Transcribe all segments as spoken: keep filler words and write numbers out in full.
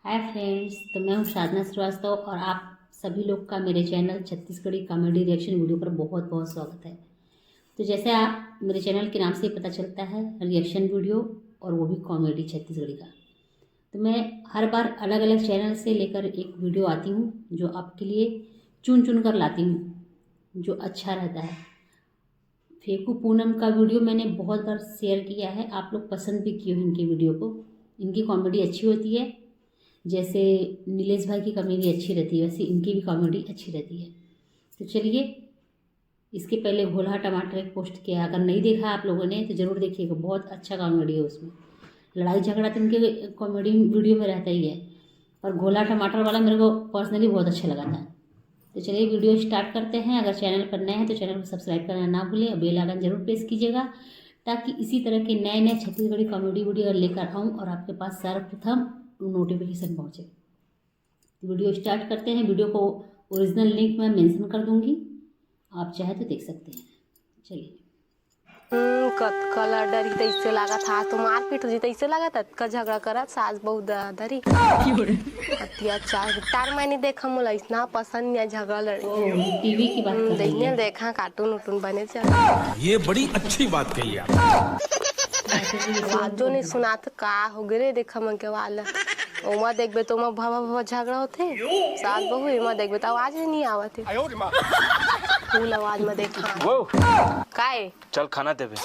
Hi friends, तो मैं हूँ साधना श्रीवास्तव और आप सभी लोग का मेरे channel Chhattisgarhi comedy reaction video पर बहुत बहुत स्वागत है। तो जैसे आप मेरे चैनल के नाम से ही पता चलता है, रिएक्शन वीडियो, और वो भी कॉमेडी छत्तीसगढ़ी का। तो मैं हर बार अलग अलग चैनल से लेकर एक वीडियो आती हूँ जो आपके लिए चुन चुन कर लाती हूँ, जो अच्छा रहता है। फेकू पूनम का वीडियो मैंने बहुत बार शेयर किया है, आप लोग पसंद भी किए हो इनके वीडियो को। इनकी कॉमेडी अच्छी होती है, जैसे नीलेश भाई की कॉमेडी अच्छी रहती है, वैसे इनकी भी कॉमेडी अच्छी रहती है। तो चलिए, इसके पहले घोला टमाटर एक पोस्ट किया, अगर नहीं देखा आप लोगों ने तो ज़रूर देखिएगा, बहुत अच्छा कॉमेडी है उसमें। लड़ाई झगड़ा तो इनके कॉमेडी वीडियो में रहता ही है, पर घोला टमाटर वाला मेरे को पर्सनली बहुत अच्छा लगा था। तो चलिए, वीडियो स्टार्ट करते हैं। अगर चैनल पर नए हैं तो चैनल को सब्सक्राइब करना ना भूलें और बेल आइकन जरूर प्रेस कीजिएगा, ताकि इसी तरह के नए नए छत्तीसगढ़ी कॉमेडी वीडियो लेकर आऊँ और आपके पास सर्वप्रथम नोटिफिकेशन पहुँचे। तो वीडियो स्टार्ट करते हैं। वीडियो को ओरिजिनल लिंक मैं मेंशन कर दूंगी, आप चाहे तो देख सकते हैं। चलिए। हम्म, कतका लड़ डरी तैसे लागत हा, तो मारपीट हो जी तैसे लागत, अतका झगड़ा करत सास बहू द-, दरी। अत्याचार, तार मैंने देखा, मोला इतना पसंद नहीं झगड़ा लड़े। टीवी की बात हम्म, कर रही देखने है। देखा, कार्टून उर्टून बने चल। ये बड़ी अच्छी बात कही आप। आवाजो नहीं सुनात, का हो गे रे, देखा मन के वाला। ओमा देखबे तो ओमा भवा भवा झगड़ा होथे, सास बहू, एमा देखबे तो आवाज ही नहीं आवत हे। फुल आवाज में देखा। वो काय? चल खाना देबे।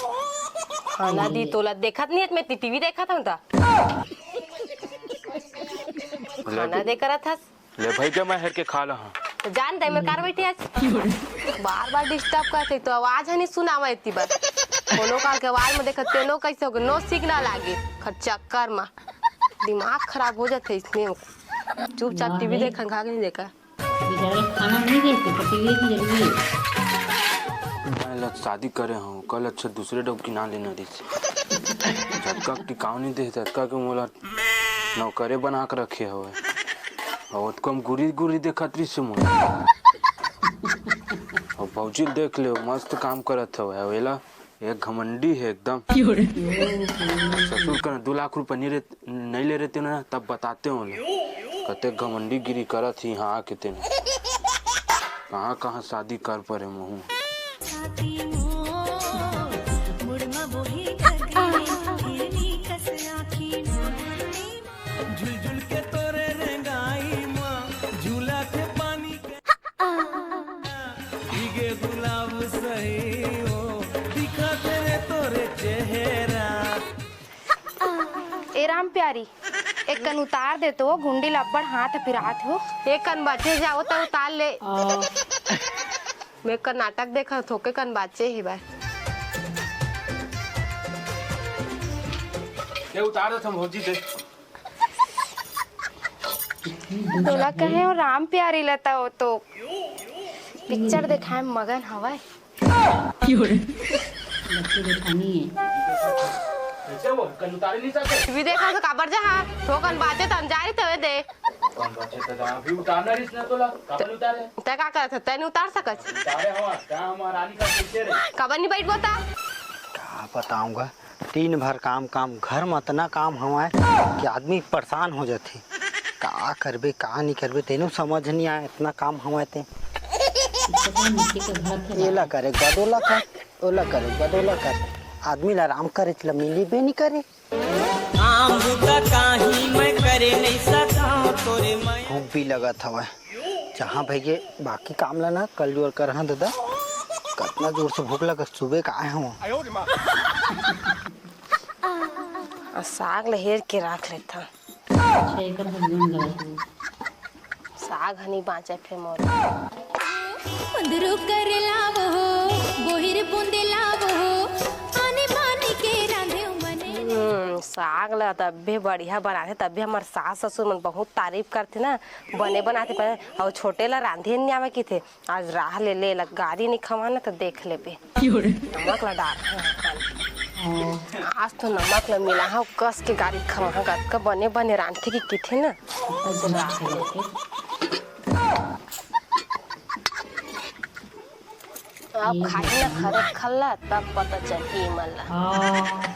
खाना दी तोला, देखत नहीं है, मैं टीवी देखत हूँ ता। खाना दे करत हस। ले भाई, जमा हेर के खा ला। हाँ। तो जान दे, मैं कार बैठी आज। बार बार डिस्टर्ब करते तो आवाज है नहीं सुनावा इतनी बार। कोनो काल के आवाज में देखत तेनो कैसे हो गए, नो सिग्नल आगे। खट चक्कर में दिमाग खराब हो जाते इसमें। चुपचाप टीवी देख, खा के नहीं देखा। बेचारा खाना नहीं देते, पर टीवी की जरूरी है। मैं लत शादी करे हूँ, कल अच्छा दूसरे डब की ना लेना रही। जतका टिकाव नहीं दे, ततका के मोला नौकरे बना के रखे हवे। और ओतको हम गुरी गुरी देखत रहिस मोला। और भौजी ल देख ले, मस्त काम करत हवे। और एला, एक घमंडी है एकदम। ससुर का दो लाख रुपया नहीं रहते, नहीं ले रहते ना, तब बताते हो ना। कते घमंडी गिरी करत ही, हाँ, के तेने। कहाँ, कहाँ शादी कर परे महू। झुलझुल के तोरे रेंगाई माँ, झूला के पानी के। भीगे गुलाब सही हो, दिखा तेरे तोरे चेहरा। ए राम प्यारी, एक कन उतार दे तो, घुंडी ल अब्बड़ हाथ पिरात हो। एक कन बचे जाओ तो उतार ले। मैं कन नाटक देखा, थोके कन बाचे ही बाय। ये उतार दे तुम भौजी दे। तोला कहे हो राम प्यारी लता हो तो पिक्चर देखाए मगन हवय। बच्चे जेठानी है। कैसे वो? कल उतारे नहीं सकते? टीवी देखा तो काबर जहाँ ठोकन बाजे तन जा रही तवे दे। कौन बच्चे तो जहाँ भी उतारना रिस ना तोला। काबर उतारे? तै का करत है? तै नहीं उतार सकत? उतारे हवा, कहाँ हमारा रानी का पीछे रे? काबर नहीं बैठ बोता? का बताऊंगा, दिन भर काम काम, घर में इतना काम हमारे कि आदमी परेशान हो जाते। का करबे, का नहीं करबे, तेनू समझ नहीं आए, इतना काम हमारे ते। एला करे, गदोला कर, ओला करे, गदोला कर। आदमी ला आराम करे, ला मिली बे नहीं करे। काम बुता काही मैं करे नहीं सका तोरे मैं। भूख भी लगत हवय। जहाँ भैया बाकी काम ला ना, कल जोर कर, हाँ दादा, कितना जोर से भूख लगत, सुबह का आए हूँ। आ, साग ल हेर के राख लेथन। अच्छा, एकर husband गलत हे। साग ह नइ बाँचे फेर मोर। कुंदरू कर लावो, बोहिर बूंदे लावो, आनी बानी के रांधे मने। हम्म, साग ल तभे बढ़िया बनाथे, तभे हमर सास ससुर मन बहुत तारीफ करथे ना, बने बनाथे, पर अउ छोटे ल रांधे नइ आवे किथे। आज राह ले ले, ला गारी नइ खवाना त देख लेबे। नमक ला डार। आज तो नमक ला मिला हूँ, कस के गारी खवा हूँ, कतका बने बने रांधथे कि किथे ना। आज राह ले ले। अब खाही ना खरे खल्ला, तब पता चलही मन ला। हाँ।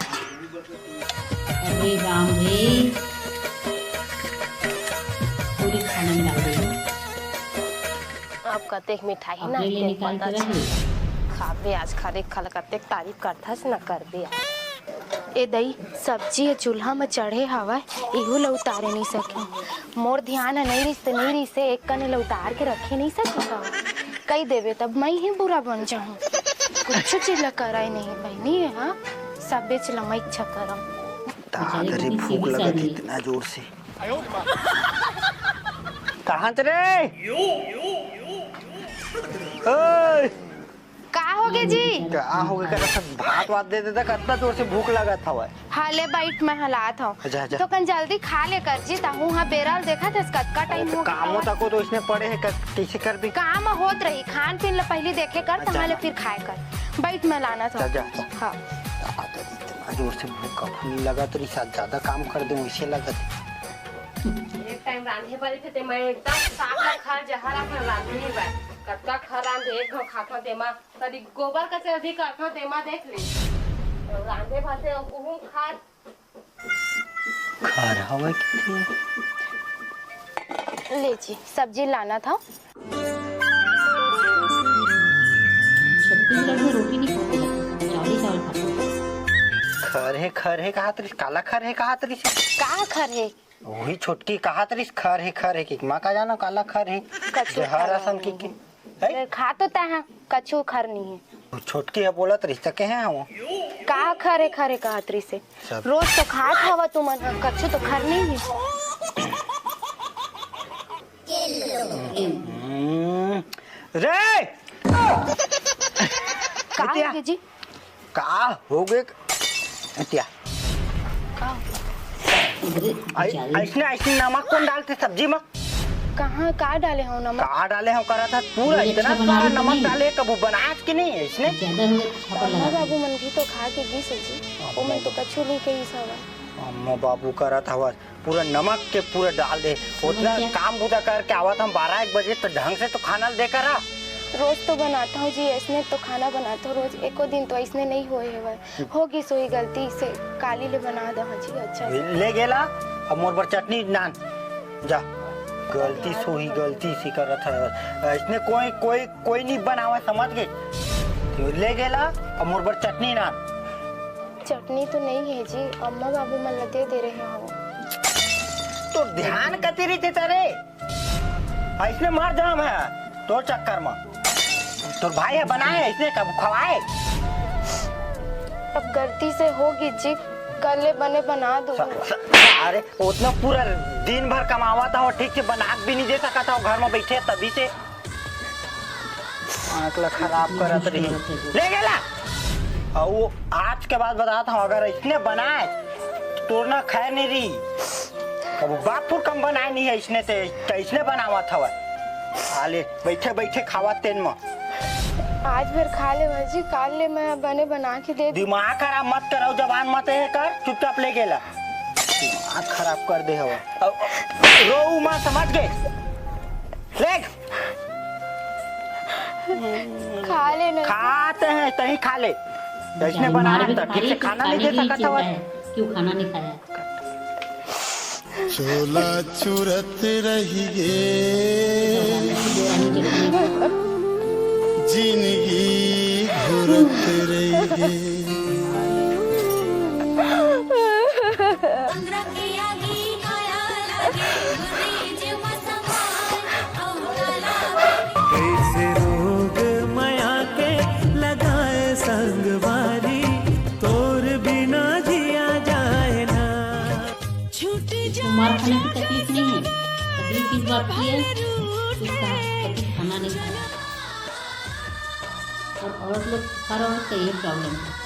अरे राम रे। अब कतेक मिठाई ना, तेल पता चल। खाबे आज, खरे खल कतेक तारीफ करथस ना करबे। ए दई, सब्जी ह चूल्हा म चढ़े हवय, इहू ल उतारे नइ सके। मोर ध्यान ह नइ रिस त नइ रिसे, एक कने ल उतार के रखे नइ सके हवय। कहि देबे तब मैं ही बुरा बन जाहूं। कुछ चीज ल करय नहीं बहिनी, हां सबे चीज ल मैं इच्छा करम। दादा रे, भूख लगत हे इतना जोर से। कहां च रे? ओए! का होगे जी? का होगे? करा सब भात वात दे देता, कतना जोर से भूख लगत हवय। हां, ले बइठ, मैं हलात हंव। अच्छा, अच्छा। तो कन जल्दी खा ले कर जी, ताहू हां बेरा ल देखत हस, कतका टाइम हो गया कामो हवय। तको तो इसने पड़े हे, क-, कइसे कर दे? काम होत रही, खान पीन ल पहिली देखे कर, अच्छा। तहां ले फिर खाए कर। बइठ, मैं लानत हंव। जा, जा। हां। इतना जोर से भूख कभू नइ लगत रहिस, आज ज्यादा काम कर देंव, वइसे लगत। एक टाइम रांधे बर थे, ते मैं एकदम साग ला खर जहर अपन रांधे नइ बर। कतका खर रांधे, एक घांव खाथंव तेमा, कदी गोबर कचरा भी करथंव तेमा देख ले। रांधे बर थे, उहू खर। खर हवय कि ले जी, सब्जी लानत हंव। छत्तीसगढ़ में रोटी नहीं खाते, चावल ही चावल खाते हैं। खर हे, खर हे कहत रहिस, काला खर हे कहत रहिस? का खर हे? वही छोटकी कहत रहिस, खर हे, खर हे, कि मैं का जानंव काला खर हे। कछु जहर खर असन नहीं की, हे। खा तो तैं हा, कछु खर नहीं हे। छोटकी ह बोलत रहिस त कहे हंव। का खर हे, खर हे कहत रहिस हे? सब। रोज तो खात हवा तुमन ह, कछु तो खर नहीं हे। हम्म, रे! का बिटिया। होगे जी? का होगे? बिटिया। का होगे? अरे, आई-, बेचारी। अइसने, अइसने नमक कोन डालथे सब्जी म? कहाँ, का डाले हंव नमक? का डाले हंव करत हस? पूरा इतना सारा नमक डाले, कभू बनास कि नहीं अइसने? ज्यादा हो गया, छापा लगा दे। बाबू मन भी तो खा के गिस हे जी, ओमन तो कछु नहीं कहिस हवय। अम्मा बाबू करत हवस, पूरा नमक के पूरा डाल दे। उतना काम बुता करके आवत हंव बारह एक बजे, तो ढंग से तो खाना दे करा। रोज तो बनाता हूँ जी, ऐसने तो खाना बनाता हूँ रोज, एको दिन तो ऐसने नहीं होए हवय। हो गिस होही गलती से, काली ले बना दे। हाँ जी, अच्छा से। ले गेला, अब मोर बर चटनी नान जा। गलती से होही, गलती से करत है। ऐसने कोई, कोई, कोई नहीं बनावा, समझ गे? ले गेला, अब मोर बर चटनी नान। चटनी तो नहीं है जी, अम्मा बाबू मन ला दे दे रहे हो। तो ध्यान कति रहिथे तारे? अइसने मर जाम है तोर चक्कर म। तोर भाई है बनाए, अइसने कब खवाए? अब गलती से हो गी जी, कल ले बने बना दो। स-, स-, अरे, उतना पूरा दिन भर कमावत हो, ठीक से बना के भी नहीं दे सकत हो, घर में बैठे तभी से। आँख ला खराब करत रही। ले गेला। अउ वो आज के बाद बतात हंव, अगर अइसने बनाए, तो तोर ना खैर नहीं रही। कब बाप पुरखा म बनाए नहीं है अइसने, ते अइसने बनावत हवय। आ ले, बैठे बैठे खावत तेन म। आज भर खा ले जी, काल ले मैं बने बना के दे दूँ। दिमाग खराब मत कर, अउ जबान मत हे कर, चुपचाप ले गेला। दिमाग खराब कर दे हवय। अउ, अउ, रोऊ मत, समझ गे? ले। खा ले ना। खाते हैं, तहीं खा ले। अइसने बना मार भी तो खा ठीक ले, से खाना नहीं दे सकत हवय। क्यों खाना नहीं खाया? चोला चुरत रहिगे, जिनगी घुरत रहिगे। कैसे रोग मया के लगाए संगवारी, तोर बिना जिया जाए ना। छूट जा मार खाने की तकलीफ नहीं है, तकलीफ इस बात की है कि उसका कभी खाना नहीं खाया। और औरत लोग, हर औरत का ये प्रॉब्लम है।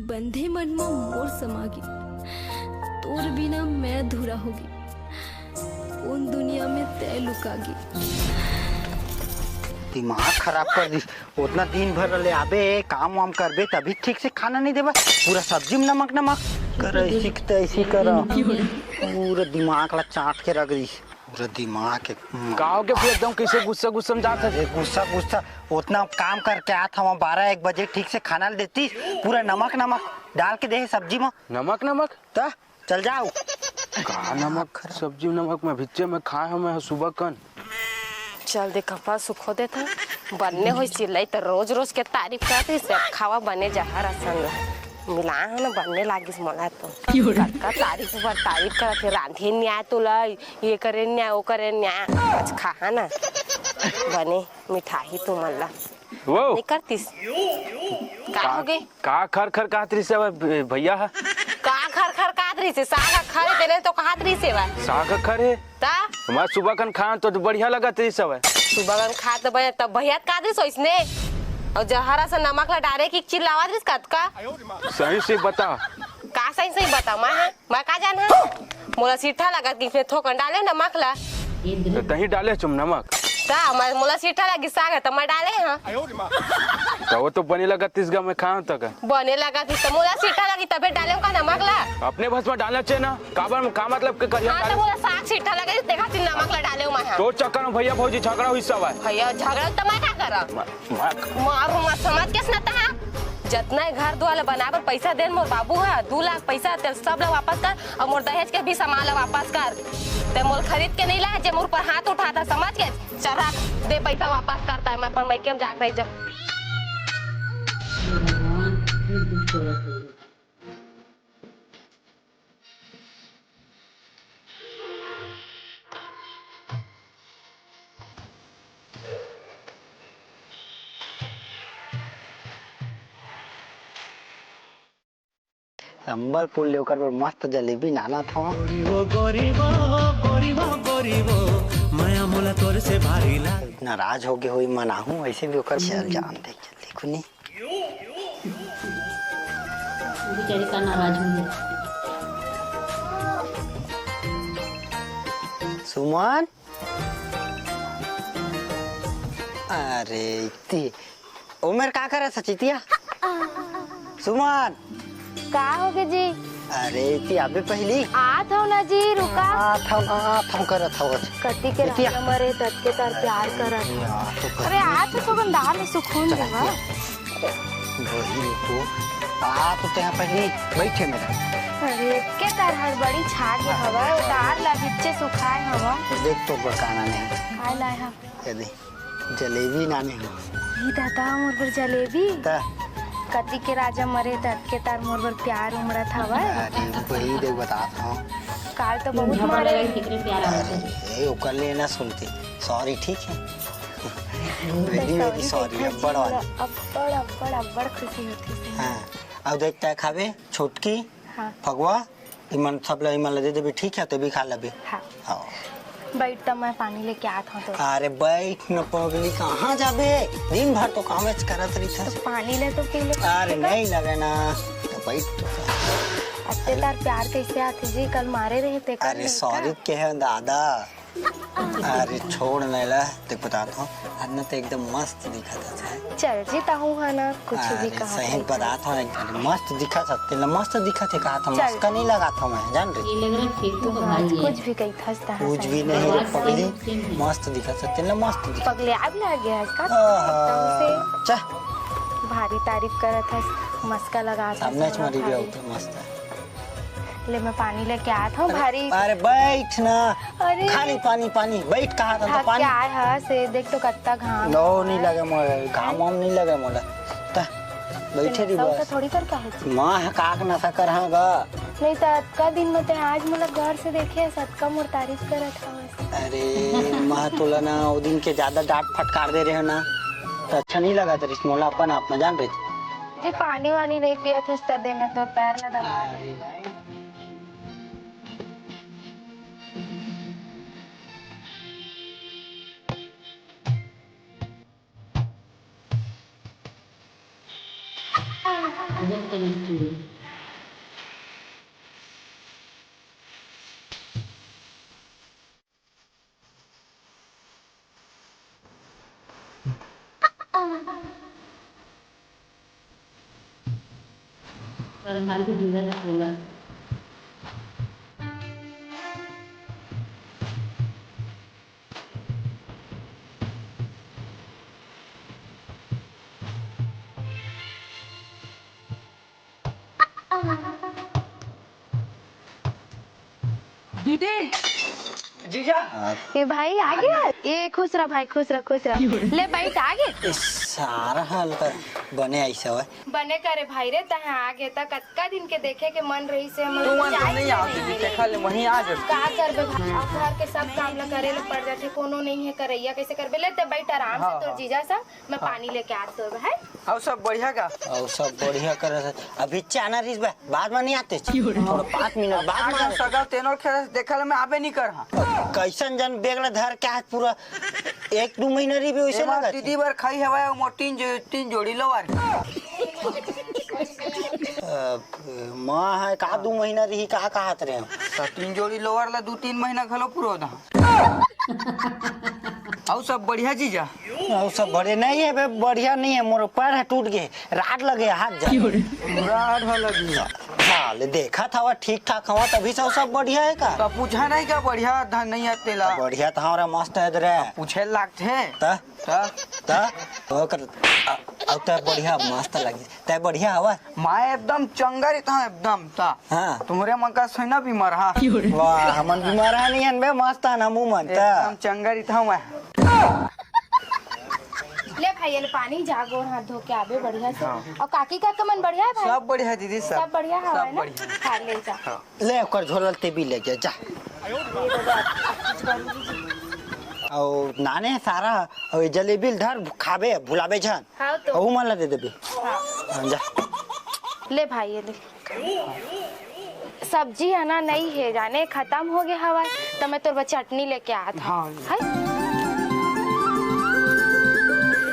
बंधे मन म मोर समा गे, तोर बिना मैं अधूरा होगे, कोन दुनिया में तै लुका गे। दिमाग खराब कर दिस। उतना दिन भर ले आबे, काम वाम करबे, तभी ठीक से खाना नहीं देबा। पूरा सब्जी में नमक नमक कर, ऐसी तैसी कर, पूरा दिमाग ला चाट के रख दिस। पूरा दिमाग के गाँव के फिर एकदम कैसे गुस्सा गुस्सा में जात है। अरे गुस्सा गुस्सा, उतना काम करके आत हवं, बारह एक बजे ठीक से खाना ल देती, पूरा नमक नमक डाल के दे सब्जी में। नमक नमक? त चल जाओ। का नमक, सब्जी नमक में भिच्चे में खाए हंव मैं सुबह कन। चल दे, कपड़ा सुखो देत हंव। बने होइस चिल्लाई त रोज रोज के तारीफ करत रहिस, अब खावा बने जहर असन। मिलाए हंव ना, बने लागिस मोला तो। कतका तारीफ पर तारीफ करत हे, रांधे नइ आय तोला, ये करे नइ आय, वो करे नइ आय। आज खा ना, बने मिठाही तुमन ला। वो नइ करतिस। का का, होगे? का खर खर कहत रहिस हे भ-, भैया ह? का खर खर कहत रहिस हे? साग ह खर हे, तेने तो कहत रहिस हे वा। साग ह खर हे? त? मैं सुबह कन खान तो बढ़िया लगत रहिस हे वा। सुबह कन खा तो बढ़िया, तब भैया कहत रहिस ओइसने। अउ जहर असन नमक ला डारे के चिल्लावत रहिस कतका। सही से बता। का सही सही बता, मैं ह? मैं का जान हंव? मोला सीठा लगत कि फेर थोकन डाले नमक ला। त तहीं डाले हस नमक। त मैं, मोला सीठा लगिस साग ह, त मैं डाले हंव। त वो तो बने लगतिस गा, मैं खाहूं त का। बने लगतिस त मोला सीठा लगिस, तभे डाले हंव का नमक ला। अपने भस में डालना चाहिए ना, काबर में का मतलब के करिया हां, त डाले? मोला साग सीठा लगे, तेखर सेती नमक ला डाले हंव मैं ह। तोर चक्कर में भैया भौजी झगड़ा होइस हवय। भैया झगड़ा त मैं का करंव? मारू मत समझ के सुनता है। जतना ए घर दुआर ला बनाए बर पइसा देन मोर बाबू ह, दू लाख पइसा, तेला सब ला वापस कर, अउ मोर दहेज के भी सामान ला वापस कर। ते मोला खरीद के नइ लाय, जे मोर ऊपर हाथ उठात हे, समझ के? चल रख, दे पइसा वापस कर, त मैं अपन मइके में जाके रह जाहूं। संबलपुर ले ओकर बर मस्त जलेबी लानत हंव। गोरी वो, गोरी वो, गोरी वो, गोरी वो, मया मोला तोर से भारी लागे। नाराज होगे होही, मनाहूं, अइसे भी ओकर चल जान दे, चल देखहूं नी। बेचारी का नाराज हो गया। सुमन, अरे इत्ती, ओमेर का करत हस चितिया? सुमन, का होगे जी? अरे इत्ती आबे पहिली। आत हंव ना जी, रुका। आत हंव, आत हंव करत हवस। कति के चितिया। राजा मरे ततके तार प्यार करत हंव। अरे आत हंव तो गंदा में सुकून देवा। बहिनी तो, आ तो तेहा पहिली बइठे मेरा। अरे, के कर हड़बड़ी छा गे हवय, ओ डार ला बिच्चे सुखाए हवं। देख तो बकाना नहीं। काय लाए हव? ये दे, जलेबी लाने हंव। ई दादा, मोर बर जलेबी? त? कति के राजा मरे, ततके तार मोर बर प्यार उमड़त हवय। अरे, वही देख बतात हंव। काल तो बहुत मारे। अरे, ओकर ले ना सुनती। Sorry, ठीक है? Very, very sorry, अब्बड़ वाली। अब्बड़, अब्बड़, अब्बड़ खुशी होथे। हां, अउ देख, तैं खाबे, छोटकी, हां। फगुआ, इमन सब ला, इमन ला दे देबे, ठीक है? तैं भी खा लेबे। हां। हां। बइठ, त मैं पानी लेके आत हंव तो। अरे बइठ न पगली, कहां जाबे? दिन भर तो कामेच करत रहिथस। तो पानी ले तो पी ले। अरे नहीं लगे ना, तो बइठ तो। अत्ते तार प्यार कइसे आथे जी? कल मारे रहे ते, अरे sorry कहे दादा। अरे छोड़ न ला, देख बतात हंव, आज ना तो एकदम मस्त दिखत हस। चल जी, तहूं हा ना, कुछ भी कहा सही बतात हंव, एकदम मस्त दिखत हस, तेला मस्त दिखत हे कहा था, मस्का नहीं लगात हंव मैं, जान रही। कुछ भी कही था, कुछ भी नहीं रे पगली, मस्त दिखत हस, तेला मस्त दिखत। पगले आग लग गया है इसका, एकदम से। भारी तारीफ करत हस, मस्का लगात हस, सामने च मरी भी। मस्त है। ले, मैं पानी लेके आत हंव, भारी। अरे, बइठ ना। अरे। खाली पानी, पानी। बइठ, कहा था, थक के आए हस, ए देख तो कत्ता घाम। नो, नहीं लगे मोला, घाम वाम नहीं लगे मोला। त, बइठे रही बस। थोड़ी कर का है? मैं ह का के नशा करहूं गा। नहीं त, अतका दिन में ते आज मोला गौर से देखे हस, अतका मोर तारीफ करत हवस। अरे, मैं तोला ना, ओ दिन के ज्यादा डांट फटकार दे रहेंव ना, त अच्छा नहीं लगत रहिस मोला अपन आप में, जान रही। जी, पानी वानी नहीं पियत हस, त दे, मैं तो पैर ला दबा दे। जीजा। ए भाई, आ गया? ए, खुश रह भाई, खुश रह, खुश रह। ले, बैठ, आ गए। ए, सारा हाल कर बने ऐसा है। बने करे भाई रे, तहे आ गए त कतका दिन के देखे के मन रही से हम तू मन तो चाय नहीं पीने आवत नहीं जी, गए। देखा ले, वहीं आ जाते। का करबे भाई, अब घर के सब काम ला करे ले पड़ जाथे, कोनो नहीं है करैया, कैसे करबे? ले ते बैठ आराम से हाँ, तोर हाँ। जीजा संग, मैं हाँ। पानी लेके आत होबे, है? अउ सब बढ़िया का? अउ सब बढ़िया करत है। अभी चाना रिस बा, बाद में नहीं आते। थोड़ा पाँच मिनट बाद में आज आते। सगा तेनोर खेल देखा ले मैं आबे नहीं कर हाँ। कैसन जन बेग ला धर के आज पूरा एक दू महीना रही भी वैसे एमा लगा दीदी बर खाई हवाए, अउ मोर तीन जो, तीन जोड़ी लोवर। अ, माँ है का दू महीना रही, कहा कहत रहे हो? त तीन जोड़ी लोवर ला दू तीन महीना घलो पुरो दा। अउ सब बढ़िया जीजा? अउ सब बढ़िया नहीं है बे, बढ़िया नहीं है, मोर पैर है टूट गए, राड लगे हाथ जा। राड ह लगी। जा ले, देखत हवा ठीक ठाक हवा, तभी से सब बढ़िया है का? त पूछा नहीं का बढ़िया धन नहीं है तेला? बढ़िया त हमरा मस्त है रे। पूछे लागथे। त? त? त? ओकर, अ, अब त बढ़िया मस्त लगी। तै बढ़िया हवा? मैं एकदम चंगा रहिथंव एकदम। त? हाँ। तुम्हरे मन का सोना बीमार हा। वाह, हमन बीमार हा नहीं हन बे, मस्त हन हमू मन। त? एकदम चंगा रहिथंव मैं। ले भाई, ये ले पानी, जा गोड़ हाथ धो के आबे बढ़िया से। हाँ। अउ काकी काका मन बढ़िया है भाई? सब बढ़िया दीदी, सब। सब बढ़िया हवय सब ना? बढ़िया। हाँ, ले जा। हाँ। ले ओकर झोला ल तेबी ले जा, जा। अउ नाने सारा, अउ ये जलेबी ल धर, खाबे, भुलाबे झन। हाँ तो। अउ मन ला दे देबे। हाँ। हाँ, जा। ले भाई, ये ले। सब्जी है ना, नहीं है जाने, खत्म हो गया हवा, तो मैं तोर बर चटनी लेके आत हूँ। हाँ। है?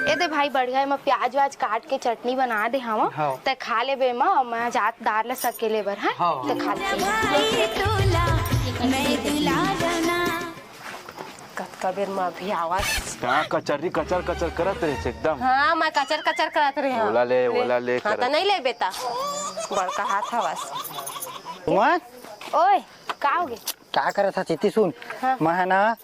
ए दे भाई, बढ़िया है, मैं प्याज व्याज काट के चटनी बना दे हवा, हाँ। ते खा लेबे, मैं, मैं जात दार ला सकेले बर, है? हाँ। ते खा ले। भाई तोला, मैं दुलारना। कतका बेर म अभी आवत। का कचर्री कचर कचर करत रहिस एकदम। हाँ, मैं कचर कचर करत रहे हूँ। ओला ले, ले। ओला ले हाँ, करत। त नहीं ले बेटा। बड़का हाथ हवस। ओए, का होगे? का करत हस? इति सुन, हाँ। मैं ह ना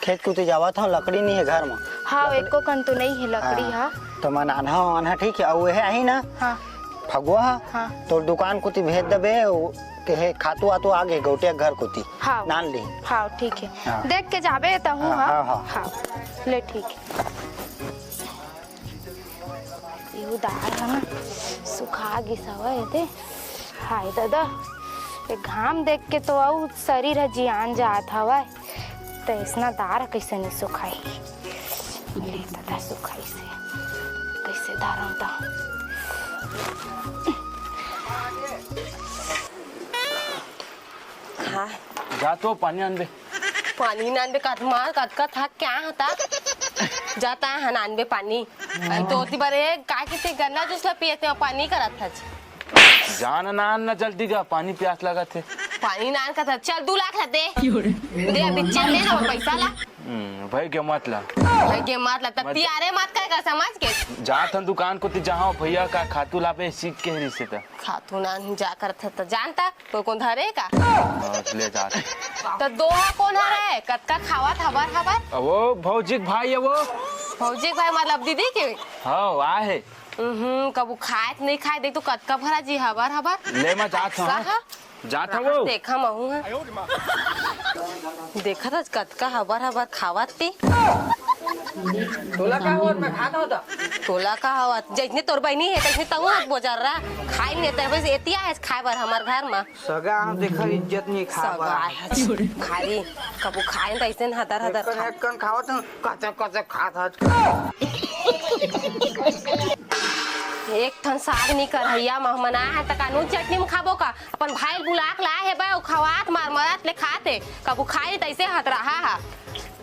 खेत कुती जावत हूँ, लकड़ी नहीं है घर में। हाँ, एको कन तो नहीं है लकड़ी, हाँ। हाँ। तो मैं नान्हा हूँ, आन्हा ठीक है, अउ वह आही ना, हाँ। फगुआ ह, हाँ। तोर दुकान कुती भेज देबे, ओ, के हे, खातू आतू आ गे, गौटिया घर कुती। हाँ। नान ली। हाँ, ठीक है। हाँ। देख के जाबे तहूँ, हाँ, हाँ? हाँ, हाँ। हाँ, ले ठीक है। इहू दार है ना, सुखा गिस हवय एदे। हाय दादा, ए घाम देख के तो अउ शरीर ह जियान जात हवय। त अइसना दार कइसे नइ सुखाही? ले ददा सुखाइसे, कइसे धरंव त? हाँ। जा तो पानी आनबे। पानी ना आनबे, कत मार, कतका थक के आए हता। जाता है ना आनबे पानी। आई तो ओती बार एक का किसे गन्ना जूस ला पिए थे, पानी करत हच। जा ना, ना, ना, जल्दी जा, पानी प्यास लगत हे। पानी ना करत हच, चल दू लाख ला दे। दे, अभी चल दे ना वो पैसा ला। हम्म, भाई के मत ला। भाई के मत ला, तब मत तियारे मत कर, कर समझ के। जात हन दुकान कोती, जहाँ भैया का खातू लाबे, सीख के रिसे त। खातू ना नहीं जा करत हच त जानता, कोई कोन धरे का? हाँ, ले जा। त दोहा कोन हरे? कतका खावत हबर हबर? वो भौजी के भाई है वो। भौजी के भाई मतलब दीदी के? हाँ, आ है। हम्म, कबू खाए त नहीं खाए, देख तो कतका भरा जी हबर हबर। ले मैं जात हूँ, हाँ। सहा? जात हूँ वो। देखा महू है। देखा था कतका हबर हबर खावत ती। तोला का होत, मैं खाता होता। तोला का होत, जैसने तोर बहिनी है, तैसने तहूँ हच बोजर रहा। खाई नहीं ते, बस एतिया है खाए बर हमर घर में। सगा हम देखा इज्जत नहीं खाए सगा बर। है, खाली कबू खाए त अइसे हदर हदर एक कन, खा। एक कन खावत हूँ, कचर कचर खात हच। एक ठन साग नी करहैया महमना है, त कानून चटनी में खाबो का? अपन भाई ल बुला के लाए हे बे, ओ खवात मार मरत ले खात हे। कबू खाई त अइसे हतराहा हा।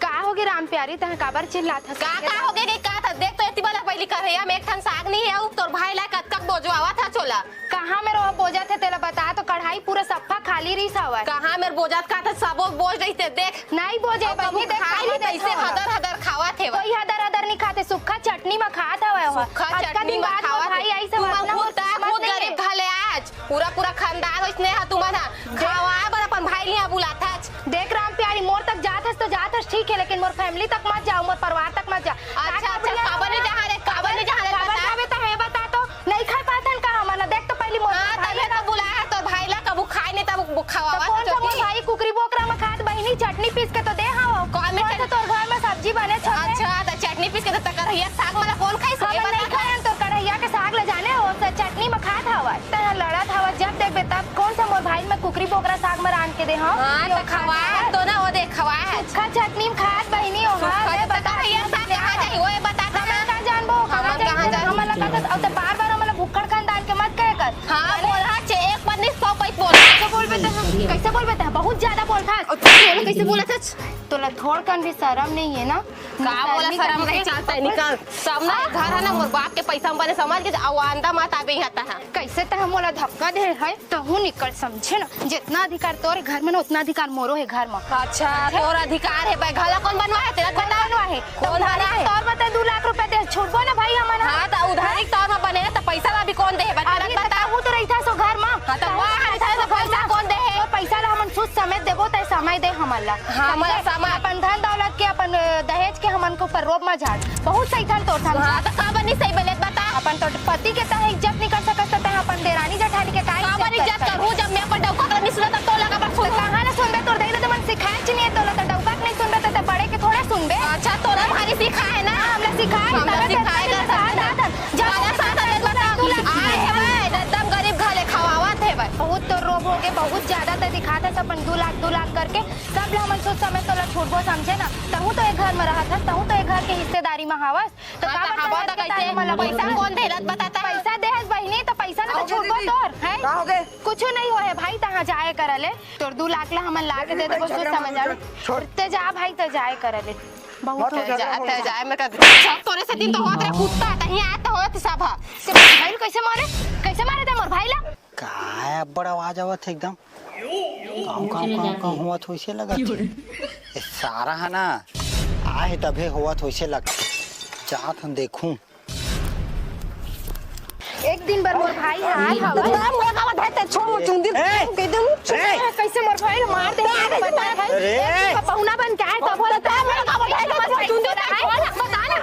का होगे राम प्यारी, तह काबर चिल्लात हस? का, का होगे के का था? देख तो एती वाला पहिली करहैया में एक ठन साग नी हे, अउ तोर भाई ला कतका बोजवावत हच ओला। कहाँ मेर वो बोजत हे तेला बता तो, कढ़ाई पूरा सफ्फा खाली रहिस हवय। कहाँ मेर बोजत का था, सबो बोज रहिस ते देख। नहीं बोजे अउ बहिनी, कबू देख खाई खाली नहीं तइसे देखो हदर हदर खावत हे। कोई हदर हदर नहीं खाते, सुक्खा चटनी में खात हवय वो। सुक्खा अतका चटनी दिन में बाद खावत भाई हे। आई से तुमन बात ना खुद होत, ता समझ खुद नहीं गरीब है। घले आज पूरा पूरा खानदान ओइसने हा तुमन हा। देख खावा बर अपन भाई लिया बुलात हच। देख राम प्यारी, मोर तक जात हस तो जात हस ठीक है, लेकिन मोर family तक मत जाओ, मोर परिवार तक मत जा। अच्छा, काका अच्छा, बुढ़िया काबर नहीं जा रे, काबर नहीं जा रे, काबर बता। जाबे त हे बता तो, नहीं खाए पाथन का हमन? देख तो पहली मोर हाँ, भाई तबे ला तो बुलाया है तोर भाई ला, कबू खाए नहीं तब खवावा तो कौन सा मोर भाई कुकरी बोकरा म खात बहिनी, चटनी पीस के तो दे हव। कौन में कौन सा चट- तोर घर म सब्जी बने छोटे? अच्छा, त चटनी पीस के तो तकरहिया साग वाला कौन खाइस? हम ये नहीं बता। खाए, हम तोर कढ़ैया के साग ले जाने हो, त चटनी म खात हवय। तैं लड़त हवय, जब देखबे तब कौन सा मोर भाई ल मैं कुकरी बोकरा साग म रांध के दे हव? हाँ, यो त खवाए खात हवय। तो ना, वो देख, खवाए है। सुक्खा चटनी म खात बहिनी हो, सुक्खा हाँ, ले तो बता, कढ़ैया साग कहाँ जाही, वो ये बता हमन ना। कहाँ जानबो, हमन कहाँ कहाँ जाही? जानबो? हमन ला कहाँ, अब तो बार-बार हमन ला भुक्खड़ खानदान के मत कहे कर। हाँ, बोल, हाँ, चे-, एक पन्नी सौ पइत बोल। कैसे बोलबे ते? कैसे बोलबे ते? बहुत ज्यादा बोलथस। अच्छा, बोलो, कैसे बोलथस? तोला थोड़कन भी शरम नहीं है ना? का बोला, शर्म नहीं, चलता है, निकल। सब ना, घर है ना, मोर बाप के पैसा में बने समझ के, अउ आंदा मत आबे यहाँ तहाँ। कैसे तह मोला धक्का दे है, तहू निकल, समझे ना? जितना अधिकार तोरे घर में ना, उतना अधिकार मोरो है घर में। अच्छा, तोर अधिकार है भाई, घला कौन बनवा है तेला? कौन बता। बनवा है? कौन बना है? तौर बता, दू लाख रुपया दे, छुड़बो ना भाई हमन। हाँ, त उधारी के तौर म बने, त पैसा ला भी कौन दे हे? बता, अभी बता। तहू तो रहिथस ओ घर म। हाँ, त तहू वो तो रहिथस ओ घर म। पैसा कौन दे हे? तो पैसा ला हमन सुध समेत देबो, तय समय दे हमन ला। हाँ, हमन ला समझे? समय। अपन धन दौलत के, अपन, अ, दहेज के हमन के ऊपर रोब म झाड़। बहुत सही थन तोर थन। हाँ, त काबर नहीं सही बोले, बता। अपन तो पति के तह इज्जत नहीं कर सकत, त तय अपन देरानी जेठानी के का काबर इज्जत इज्जत करबे? करू, जब मैं अपन डौका के नहीं सुनत, त तोला काबर सुनू? कहाँ ना सुनबे, तोर दई ल त मन सिखाए च नहीं है, तोला त डौका के नहीं सुनबे, त, त बड़े के थोड़ा सुनबे। अच्छा, तोला भारी सिखाए ना? हाँ, हमला सिखाए, हमला तबे सिखाए तेरे कर साथ सकते ना। आता। जब वाला साथ आले बता। तू लग आए हे भाई, एकदम गरीब घले खवावत हे भाई। बहुत तो रोब हो गए, बहुत ज्यादा त दिखात है, अपन दू लाख, दू लाख करके सब ला हमन सोच समझ तोला छूटबो समझे ना। तहू तो एक घर में रहत हस, तहू तो एक घर के हिस्सेदारी में हावस। तो हाँ, का तो बता हवा के तो कैसे? तारी मन ला पैसा पैसा? कौन देलत बताता? पैसा देहस बहिनी, तो पैसा ला का तो हो गए छूटबो दीदी? तोर, हैं? का हो गए? कुछ नहीं हो है भाई, तहाँ जाए कर ले। तोर दू लाख ला हमन ला के दे देबो, सोच समझ आ। छोड़। ते जा भाई, ते जाए कर ले। बहुत मत हो हो जा, जा, हो ते जा। जाए, मैं कर सब तोरे से दिन तो होत रहे, कुत्ता, तहीं आए तो होत सब ह। ते मोर भाई ला कैसे मारे? कैसे मारे ते मोर भाई ला? का है, अब्बड़ आवाज आवत है एकदम। काऊ, काऊ, काऊ, काऊ होवत वैसे लगत है। ये सारा है ना, आए तभे होवत वैसे लगत। जात हम देखूं। एक दिन बर मोर भाई ह आए हवय। तोरा मोर का बताए, ते छोड़ मोर चुंदी। ए! कह दे, ए! कैसे मोर भाई ल मार दे, अरे! पता है? अरे! एक दिन का पहुना बन के आए, तब बोला, तोरा मोर का बताए, ते छोड़ चुंदी, बता ना।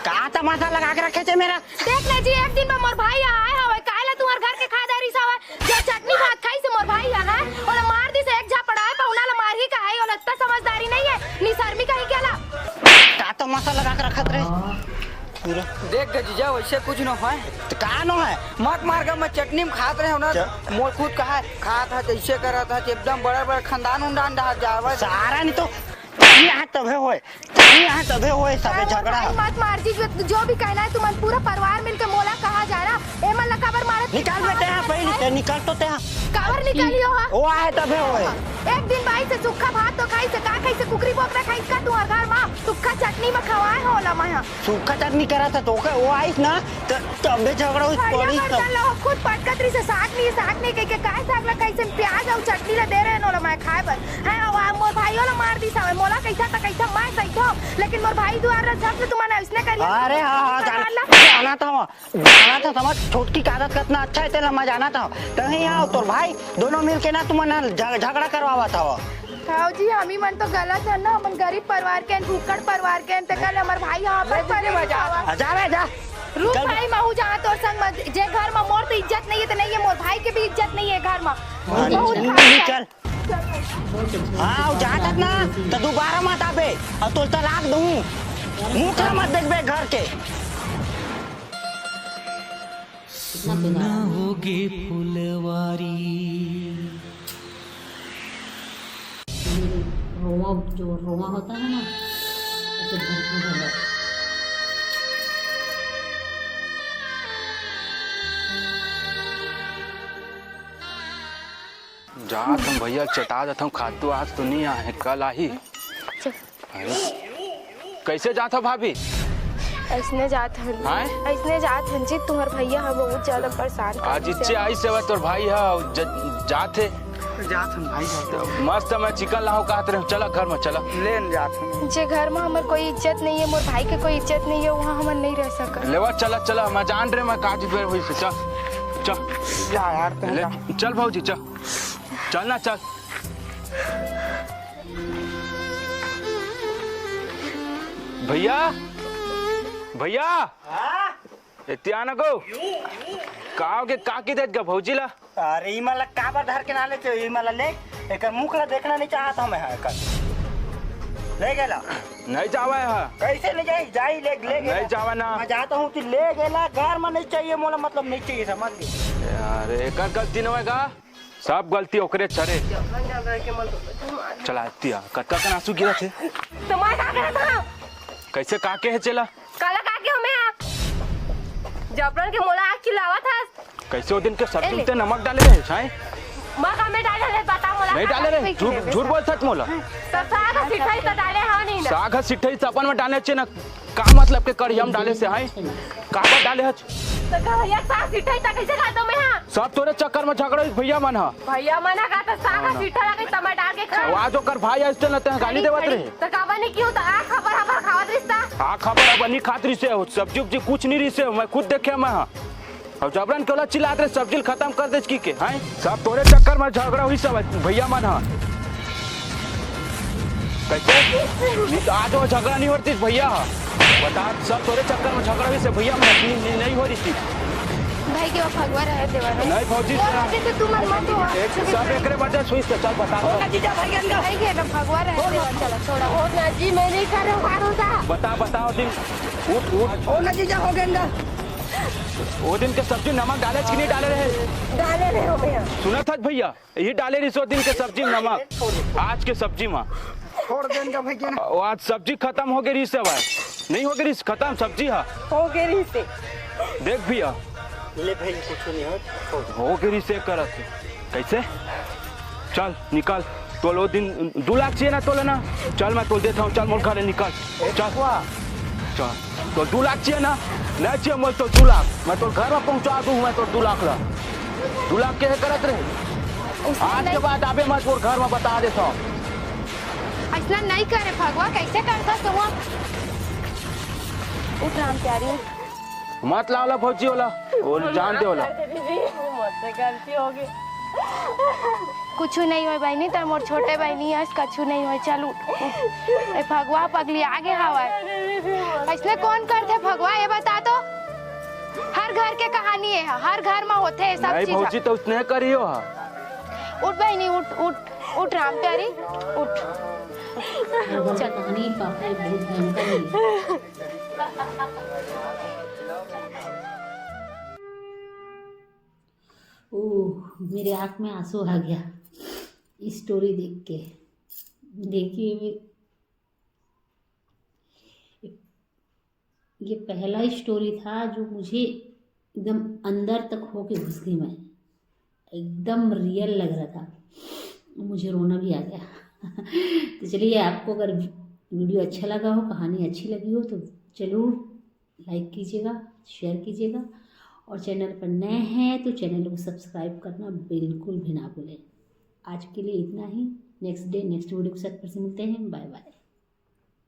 का तमाशा लगा के रखे छे मेरा? देख ले जी, एक दिन बर मोर भाई ह आए हवय, काहे ला तुहर घर के खा डरिस हवय? जो चटनी भात खाइस मोर भाई ह, हैं? ओला मार दिस, एक झापड़ आए, पहुना ला मारही का है, ओला इतना समझदारी नहीं है, निसरमी कहीं के ला। का तमाशा लगा के रखत रहे? पूरा। देख ग जीजा, वैसे कुछ न होय। त का न होय? मत मार ग, मैं चटनी में खात रहे हो ना, च- मोर खुद कहा खात ह, जैसे करत ह, एकदम बड़ा बड़ा खानदान उनदान रहा जावत। सारा नहीं तो तहीं आए तभे होय, तहीं आए तभे होय सबे झगड़ा। भाई मत मार जी, जो, जो भी कहना है तुमन पूरा परिवार मिलके मोला कहा जा रहा, ए मन ला काबर मारत? निकाल बेटे यहाँ पहले, ते निकल तो ते। काबर निकालियो हा? वो आए तभे होय। एक दिन बाई से सुक्खा भात तो खाइस, का खाइस, कुकरी बोकरा खाइस का तुहर घर मा? सुक्खा चटनी मा खवाए हो ला मैं हा। सुक्खा चटनी करा था तो का, वो आइस ना, त-, तबे झगड़ा होइस, थरिया पड़िस तब। बर्तन ला खुद पटकत रहिस, साग नहीं, साग नहीं कहिके, काय साग ला खाइस, प्याज अउ चटनी ला दे रहे न ओला मैं खाए बर। हैं, अउ आ मोर भाइयों ला मार दिस हवय, मोला कहिथा त कहिथा मैं सहिथों, लेकिन मोर भाई दुआर ला जब से तुमन अइसने करिया। अरे हाँ, हाँ, जान-, ला। जाना था वहाँ, जाना था समझ, छोटकी का आदत कितना अच्छा है, तेला मैं जाना था। तहीं आओ, तोर भाई, दोनों मिल के ना तुमन ना झग-, झगड़ा करवावत हव। भाऊजी, हमी मन तो गलत हन ना, हमन गरीब परिवार के हन, भुक्कड़ परिवार के हन, तेकर ले हमर भाई यहाँ पर परे हुआ। आ, जा बे, जा। रुक चल। भाई, महू जहाँ तोर संग म, जे घर म मोर तो इज्जत नहीं है, तो नहीं है, मोर भाई के भी इज्जत नहीं है घर म। हाँ, बहुत चल, खराब है। चल। हाँ, अउ जात हस ना, त दोबारा मत आबे, अउ तोला तलाक दूँ, मुख ला मत देखबे घर के। कितना बेकार। होगे फुलवारी। रोवा, जो रोवा होता है ना, उसे भरपूर होना। जात हन भैया, चटा जात हन, खातू आज तो नहीं आए, कल आही। चल। अरे, कैसे जात हो भाभी? अइसने जात हन। हाँ? अइसने जात हन जी, तुहर भैया ह बहुत ज्यादा परेशान कर आज दिस इच्चे हे। आइस हे तोर भाई ह, ज-, जात हे। जात हन भाई, जात हन। मस्त मैं चिकन लाहूँ कहत रहे, चला घर में, चला। लेन जात हन। जे घर में हमर कोई इज्जत नहीं है, मोर भाई के कोई इज्जत नहीं है, वहाँ हमन नहीं रह सकत। लेवा, चला, चला, मैं जान रहे, मैं का चीज होइस हे, चल, चल। जा यार, तू ले, जा। चल भौजी, चल, चल ना, चल। भैया, भैया, हाँ? एती आना गो। का होगे, का की देत गा भौजी ला? अरे, ई मन ला काबर धर के ना लेते हो? ई मन ला ले, एकर मुख ला देखना नहीं चाहत हूँ मैं, हाँ, एकर। ले गेला। नहीं जावे हा। कैसे नहीं जाई? जाई, ले, ले गेला। नहीं जावे ना। मैं जाता हूँ, तू ले गेला, घर में नहीं चाहिए, मोला मतलब नहीं चाहिए, समझ गए? अरे, एकर गलती न होएगा, सब गलती ओकरे चरे। चला, तिया, कतका कन आंसू गिरत हे। तो मैं का करत हूँ? कैसे का के हे चेला? काला का के हमें हा? जबरन के मोला आग चिल्लावत हस। कैसे ओ दिन के सब्जी ए ले। ते नमक डाले रहे, हैं? मग हमें डाले रहे, बता मोला। नहीं डाले रहे, झूठ, झूठ बोल सच मोला। तो साग सिठाई तो डाले हा नहीं ना। साग सिठाई तो अपन में डाले चाहिए ना। का मतलब के कढ़िया में डाले से, हैं? काबर डाले हच? तो का भैया, साग सिठाई तो कैसे खा दो मैं हा? सब तोरे चक्कर में झगड़ा होइस भैया मन हा। भैया मन हा का तो साग हाँ ना। सिठाई लगे तो मैं डाल के खा। आज ओकर भाई आइस ते न ते गाली देवत रहे। तो काबर नहीं क्यों तो आ खबर हबर खावत रिश्ता। आ खबर अब नहीं खात रिसे हो, सब्जी उब्जी कुछ नहीं रिसे हो, मैं खुद देखे मैं हा। अब जबरन के ओला चिल्लात रहे, सब्जी ल खत्म कर देच की के, हैं? सब तोरे चक्कर में झगड़ा होइस सब भैया मन हा। कैसे? नहीं तो आज वो झगड़ा नहीं होतिस भैया हा। बता, सब तोरे चक्कर में झगड़ा होइस भैया मन, नहीं, नहीं, नहीं हो रही थी। भाई के वो फगवा रहे देवर है। नहीं भौजी, वो सुना। वजह से तू मन मत हो। एक सब एकरे वजह से होइस, चल बता। ओ ना जीजा, भाई के अंदर। भाई के ना फगवा रहे देवर, चला छोड़ा। ओ ना जी, मैं नहीं कर रहा हूँ भरोसा। बता, बताओ दिन। उठ, उठ। ओ ना जीजा, हो गया अंदर। ओ दिन के सब्जी नमक डाले कि नहीं डाले रहे? डाले रहे हो भैया। सुना था भैया, यही डाले रही सो दिन के सब्जी में नमक, आज के सब्जी में। छोड़ दे इनका भैया ना। ओ, आज सब्जी खत्म हो गई रही से भाई, नहीं हो गई रही खत्म सब्जी हा। हो गई रही से। देख भैया। ले भाई, कुछ नहीं हो, छोड़। हो गई रही से करत। कैसे? चल निकल। तोल ओ दिन दू लाख चाहिए ना तोले ना? चल मैं तोल देता हूँ, चल मोर घर ले निकल। चल। वाह। चल। तो दू लाख चाहिए ना? नहीं चाहिए मोल तो दू लाख। मैं तो घर में पहुँचा दूँ, मैं तो दू लाख ला। दू लाख के करत रहे। उसने आज के नहीं बाद आबे मत मोर घर में, बता देता हूँ। ऐसा नहीं करे फगवा, कैसे करता तू? उठ राम प्यारी, उठ। मत लावला भौजी वाला, वो जान दे वाला। दीदी, मुझसे गलती हो गई। कुछ नहीं होय बहनी, तर मोर छोटे बहनी है, कछु नहीं होय। चल उठ, उठ। ए फगवा पगली आगे हवाए। ऐसने कौन करथे फगवा, ये बता तो। हर घर के कहानी है, हर घर में होथे ये सब नहीं चीज। भौजी तो उसने करियो हा। उठ बहनी, उठ, उठ, उठ राम प्यारी, उठ। चल। कहानी पापा बहुत भयंकर है। ओह, मेरे आँख में आंसू आ गया स्टोरी देख के। देखिए, ये पहला स्टोरी था जो मुझे एकदम अंदर तक होके घुस गई मैं, एकदम रियल लग रहा था, मुझे रोना भी आ गया। तो चलिए, आपको अगर वीडियो अच्छा लगा हो, कहानी अच्छी लगी हो तो ज़रूर लाइक कीजिएगा, शेयर कीजिएगा, और चैनल पर नए हैं तो चैनल को सब्सक्राइब करना बिल्कुल भी ना भूलें। आज के लिए इतना ही। नेक्स्ट डे नेक्स्ट वीडियो के साथ फिर से मिलते हैं। बाय बाय।